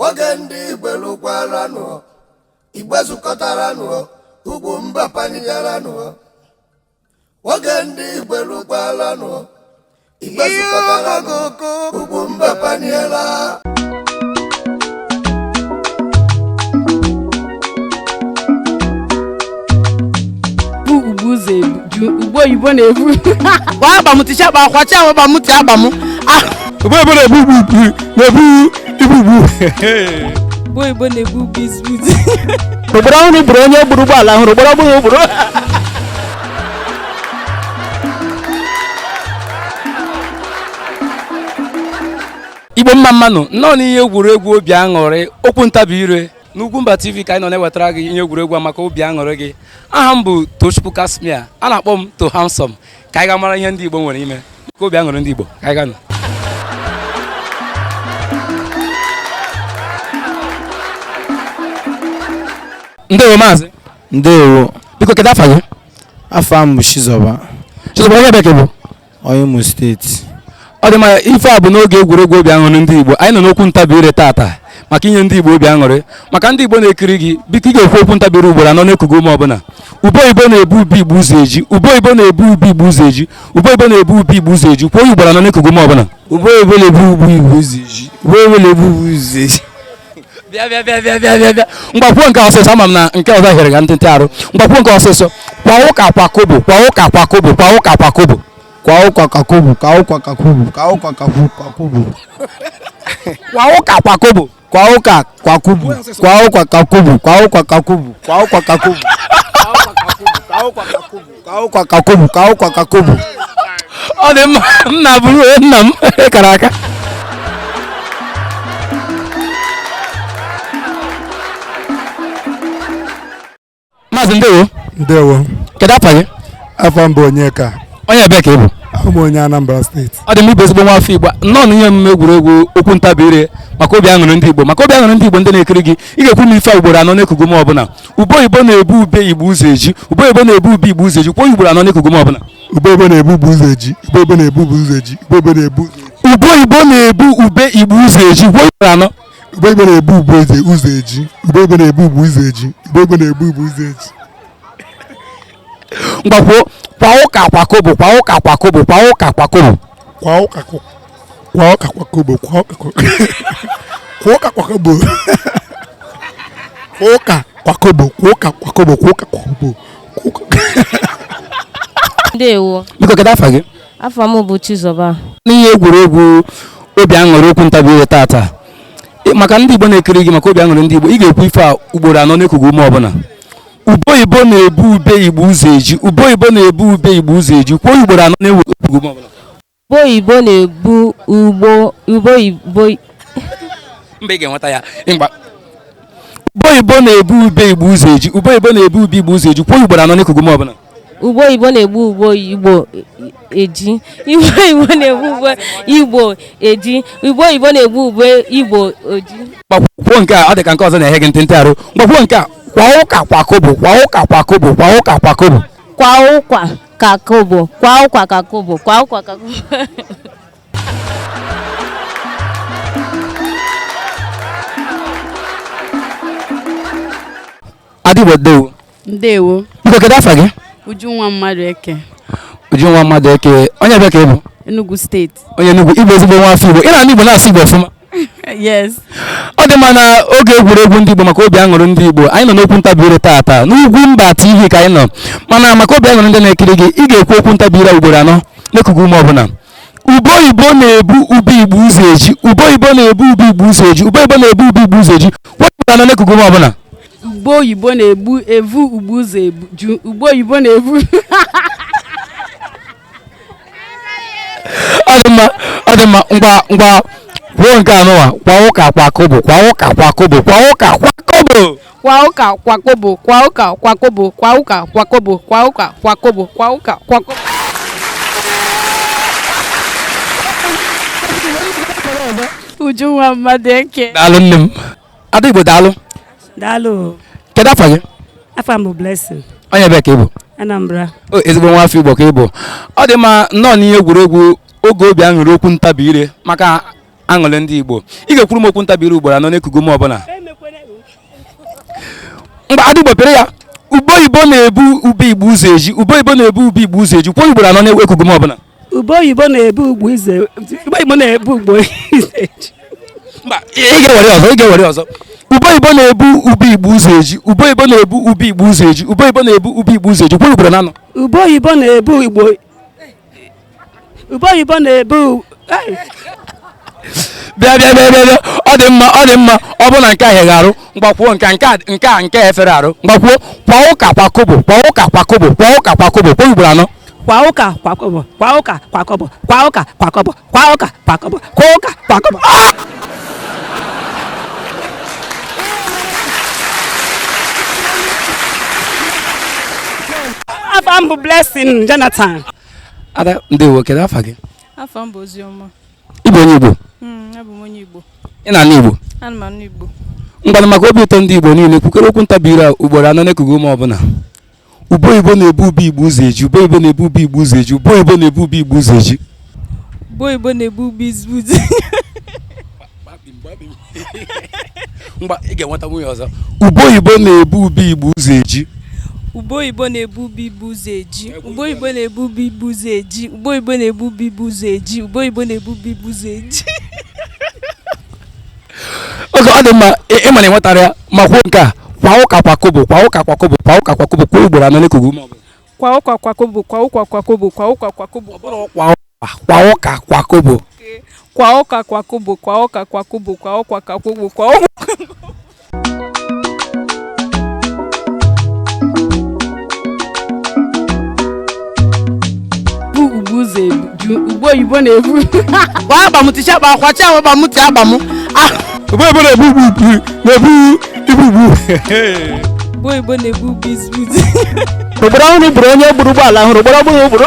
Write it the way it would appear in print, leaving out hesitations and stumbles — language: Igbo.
Oge ndị Igbo lụkwaranụ, Igbo zukọtaranụ, ugwu mba panigaranụ. Oge ndị Igbo lụkwaranụ, Igbo zukọtaranụ, ugwu mba paniela. Bu ugbu ụzọ ebu ju ugbo oyibo na-ebu. Gwa agba m ticha akpa akwachi ahụ agba m ti agba m. Ugbo oyibo na-ebu ugbu na-ebu ibu ugbu. Ugbo oyibo na-ebu biscuit. Ogboro ọhụrụ gburu onye gburu ụgbọala hụrụ ogboro ọhụrụ gburu. Igbo mma mmanụ nnọọ n'ihe egwuregwu obi aṅụrị okwu ntabi ire n'Ugwumba TV ka anyị nọ na-ewetara gị ihe egwuregwu a maka obi aṅụrị gị. Aha m bụ Tochukwu Kasmia, a na-akpọ m To Handsome. Ka anyị ga mara ihe ndị Igbo nwere ime ka obi aṅụrị ndị Igbo. Ka anyị ga nụ. Ndewo maazị. Ndewo. Biko kedu afa gị? Afa m bụ Chizoba. Chizoba, onye ebe ka ị bụ? Onye Imo Steeti. Ọ dị mma. Ife a bụ n'oge egwuregwu obi aṅụrị ndị Igbo. Anyị nọ n'okwu ntabi ire tata maka inye ndị Igbo obi aṅụrị. Maka ndị Igbo na-ekiri gị, biko ị ga-ekwu okwu ntabi ire ugboro anọ n'ekugo ume ọbụla. Ube oyibo na-ebu ube igbo ụzọ eji. Ube oyibo na-ebu ube igbo ụzọ eji. Ube oyibo na-ebu ube igbo ụzọ eji. Kwuo ya ugboro anọ n'ekugo ume ọbụla. Ube oyibo na-ebu ube igbo ụzọ eji. Ube oyibo na-ebu ube ụzọ eji. Bịa bịa bịa bịa bịa bịa bịa. Ngwa kwuo nke ọsịsọ, ama m na nke ọzọ hịrị ga ntịntị arụ. Ngwa kwuo nke ọsịsọ. Kwa ụka kwa kobo, kwa ụka kwa kobo, kwa ụka kwa kobo. Kwa ụkwa ka kobo, ka ụkwa ka kobo, ka ụkwa ka kobo. Kwa ụka kwa kobo. Kwa ụka kwa kobo, kwa ụkwa ka kobo, kwa ụkwa ka kobo, kwa ụkwa ka kobo. Ka ụkwa ka kobo, ka ụkwa ka kobo, ka ụkwa ka kobo. Ọ dị mma, nna bụrụ nna m kara aka. Maazị ndewo. Ndewo. Kedu afa gị? Afa m bụ Onyeka. Onye ebee ka ị bụ? Abụ m onye Anambra Steeti. Ọ dị m ịbụ ezigbo nwa afọ Igbo. Nnọọ n'ihe omume egwuregwu okwu ntabi ire maka obi aṅụrị ndị Igbo. Maka obi aṅụrị ndị Igbo ndị na-ekiri gị, ị ga-ekwu m ife a ugboro anọ n'ekugo m ọbụla. Ube oyibo na-ebu ube igbo ụzọ eji. Ube oyibo na-ebu ube igbo ụzọ eji. Kwuo ya ugboro anọ n'ekugo m ọbụla. Ube oyibo na-ebu ube ụzọ eji. Ube oyibo na-ebu ube ụzọ eji. Ube oyibo na-ebu ụzọ eji. Ube oyibo na-ebu ube igbo ụzọ eji. Kwuo ya ugboro anọ. Ube oyibo na-ebu ube ụzọ eji. Ube oyibo na-ebu ube ụzọ eji. Ube oyibo na-ebu ube ụzọ eji. Ngwa kwuo kwa ụka kwa kobo, kwa ụka kwa kobo, kwa ụka kwa kobo. Kwa ụka kwa ụka kwa kobo, kwa ụka kwa kwa ụka kwa kobo. Kwa ụka kwa kobo, kwa ụka kwa kobo, kwa ụka kwa kobo. Kwa ụka. Ndewo. Biko kedu afa gị? Afa m bụ Chizoba. N'ihe egwuregwu obi aṅụrị okwu ntabi ire tata maka ndị Igbo na-ekiri gị, maka obi aṅụrị ndị Igbo, ị ga-ekwu ife a ugboro anọ n'ekugo ume ọbụla. Ube oyibo na-ebu ube igbo ụzọ eji. Ube oyibo na-ebu ube igbo ụzọ eji. Kwuo ya ugboro anọ n'ekugo ume ọbụla. Ugbo oyibo na-ebu ugbo ugbo oyibo. Mba, ị ga-enweta ya. Mgba. Ube oyibo na-ebu ube igbo ụzọ eji. Ube oyibo na-ebu ube igbo ụzọ eji. Kwuo ya ugboro anọ n'ekugo ume ọbụla. Ugbo oyibo na-egbu ugbo igbo eji. Igbo oyibo na-egbu ugbo igbo eji. Ugbo oyibo na-egbu ugbo igbo oji. Gbakwuo nke a, ọ dị ka nke ọzọ na-ehe gị ntịntị arụ. Gbakwuo nke a, kwa ụka kwa kobo, kwa ụka kwa kobo, kwa ụka kwa kobo. Kwa ụkwa ka kobo, kwa ụkwa ka kobo, kwa ụkwa ka kobo. Adigbo ndewo. Ndewo. Biko kedu afa gị? Ujunwa mmadụ eke. Ujunwa mmadụ eke, onye ebe ka ị bụ? Enugu Steeti. Onye Enugu, ịbụ ezigbo nwa afọ Igbo. Ị na-anụ Igbo na-asụ Igbo ọfụma. Yes. Ọ dị mma. Na oge egwuregwu ndị Igbo maka obi aṅụrị ndị Igbo, anyị nọ n'okwu ntabi ire tata n'Ugwumba TV ka anyị nọ. Mana maka obi aṅụrị ndị na-ekiri gị, ị ga-ekwu okwu ntabi ire ugboro anọ n'ekugo ume ọbụla. Ube oyibo na-ebu ube igbo ụzọ eji. Ube oyibo na-ebu ube igbo ụzọ eji. Ube oyibo na-ebu ube igbo ụzọ eji. Kwuo ugboro anọ n'ekugo ume ọbụla. Ugbo oyibo na-egbu evu ugbo ụzọ eju. Ugbo oyibo na-ebu. Ọ dị mma, ọ dị mma. Ngwa ngwa, kwuo nke anụwa. Kwa ụka kwa kobo, kwa ụka kwa kobo, kwa ụka kwa kobo. Kwa ụka kwa kobo, kwa ụka kwa kobo, kwa ụka kwa kobo, kwa ụka kwa kobo, kwa ụka kwa kobo. Ujunwa mmadụ eke. Daalụ nne m. Ada Igbo daalụ. Daalụ. Kedu afa gị? Afa m bụ Blessing. Onye ebe ka ị bụ? Anambra. O ezigbo nwa afọ Igbo ka ị bụ. Ọ dị mma. Nnọọ n'ihe egwuregwu oge obi aṅụrị okwu ntabi ire maka Aṅụrị ndị Igbo. Ị ga-ekwuru m okwu ntabi ire ugboro anọ n'ekugu m ọbụla. Mgbe Ada Igbo pịrị ya, ube oyibo na-ebu ube Igbo ụzọ eji, ube oyibo na-ebu ube Igbo ụzọ eji, kwuo ugboro anọ n'ekugu m ọbụla. Ube oyibo na-ebu ugbo ize, ube oyibo na-ebu ugbo ize eji. Mba, ị ga-ewere ọzọ, ị ga-ewere ọzọ. Ube oyibo na-ebu ube Igbo ụzọ eji, ube oyibo na-ebu ube Igbo ụzọ eji, ube oyibo na-ebu ube Igbo ụzọ eji, kwuo ugboro anọ. Ube oyibo na-ebu igbo, ube oyibo na-ebu. Bịa bịa bịa bịa bịa, ọ dị mma, ọ dị mma. Ọ bụ na nke a hịaghị arụ, mgbakwuo nke a, nke a, nke a, nke a efere arụ, mgbakwuo kwa ụka kwa kobo, kwa ụka kwa kobo, kwa ụka kwa kobo, kwuo ugboro anọ. Kwa ụka kwa kobo, kwa ụka kwa kobo, kwa ụka kwa kobo, kwa ụka kwa kobo, kwa ụka kwa kobo. Afa m bụ Blessing Jonathan. Ada, ndewo, kedu afa gị? Afa m bụ Oziọma. Ị bụ onye Igbo? Abụ m onye Igbo. Ị na-anụ Igbo? Ana m anụ Igbo. Ngwanụ, maka obi ụtọ ndị Igbo niile, kwukere okwu ntabi ire a ugboro anọ n'ekugu ume ọbụla. Ube oyibo na-ebu ube Igbo ụzọ eji, ube oyibo na-ebu ube Igbo ụzọ eji, ube oyibo na-ebu ube Igbo ụzọ eji. Ube oyibo na-ebu ube izbuzi. Mgba, ị ga-enweta nwunye ọzọ. Ube oyibo na-ebu ube Igbo ụzọ eji. Ube oyibo na-ebu ube Igbo ụzọ eji. Ube oyibo na-ebu ube Igbo ụzọ eji. Ube oyibo na-ebu ube Igbo ụzọ eji. Ube oyibo na-ebu ube Igbo ụzọ eji. Oge ọ dị mma, ị ma na ị nwetara ya, ma kwuo nke a, kwa ụka kwa kobo, kwa ụka kwa kobo, kwa ụka kwa kobo, kwuo ugboro anọ n'ekugu ume ọbụla. Kwa ụka kwa kobo, kwa ụka kwa kobo, kwa ụka kwa kobo. Kwa ụka, kwa ụka kwa kobo. Kwa ụka kwa kobo, kwa ụka kwa kobo, kwa ụka kwa kobo, kwa ụka. Bu ugbo ụzọ ebu, ugbo oyibo na-ebu. Kwa agba m ticha akpa kwacha agba m ti agba m. Ube oyibo na-ebu ugbu na-ebu ibu ugbu. Ube oyibo na-ebu ube izbuzi. Ogboro ọhụrụ gburu onye gburu ụgbọala hụrụ, ogboro ọhụrụ gburu.